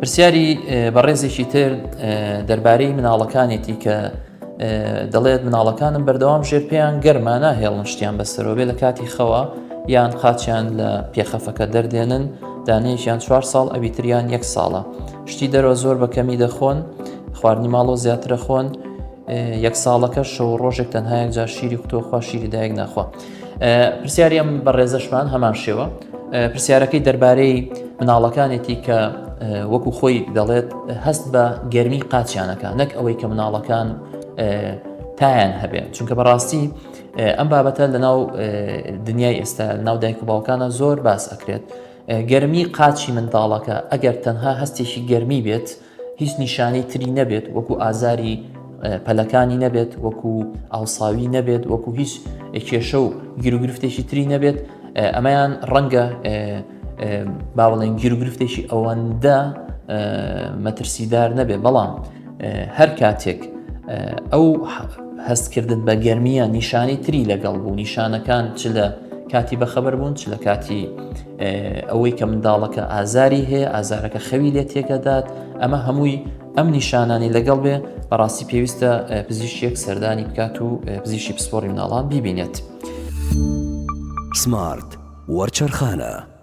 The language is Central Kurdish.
پرسیاری بەڕێزێکی تر دەربارەی مناڵەکانێتی کە دەڵێت مناڵەکانم بەردەوام ژێر پێیان گەرمە ناهێڵن شتیان بەسەرەوە بێ لە کاتی خەوە یان قاچیان لە پێخەفەکە دەردێنن دانەیەکیان چوار ساڵ ئەوی تریان یەک ساڵە شتی دەرەوە زۆر بە کەمی دەخۆن خواردنی ماڵۆ زیاترە خۆن یەک ساڵەکە شەو ڕۆژێک تەنها یەکجار شیری قوتۆخوا شیری دایک ناخوا پرسیاری ئەم بەڕێزەشمان هەمان شێوە پرسیارەکەی دەربارەی مناڵەکانێتی کە وەکو خۆی دەڵێت هەست بە گەرمی قاچیانەکە نەک ئەوەی کە مناڵەکان تایان هەبێت چونکە بەڕاستی ئەم بابەتە لەناو دنیای ئێستا ناو دایک و باوکانە زۆر باس ئەکرێت گەرمی قاچی منداڵەکە ئەگەر تەنها هەستێکی گەرمی بێت هیچ نیشانەی تری نەبێت وەکو ئازاری پەلەکانی نەبێت وەکو ئاوساوی نەبێت وەکو هیچ کێشە و گیروگرفتێکی تری نەبێت ئەمەیان ڕەنگە با بڵێن گیروگرفتێکی ئەوەندە مەترسیدار نەبێت بەڵام هەر کاتێک ئەو هەستکردن بە گەرمیە نیشانەی تری لەگەڵ بوو نیشانەکان چ لە کاتی بەخەبەر بوون چ لە کاتی ئەوەی کە منداڵەکە ئازاری هەیە ئازارەکە خەوی لێ تێکەدات ئەمە هەمووی ئەم نیشانانی لەگەڵ بێ بەڕاستی پێویستە پزیشکێک سەردانی بکات و پزیشکی پسپۆڕی مناڵان بیبینێت. سمارت وەرچەرخانە.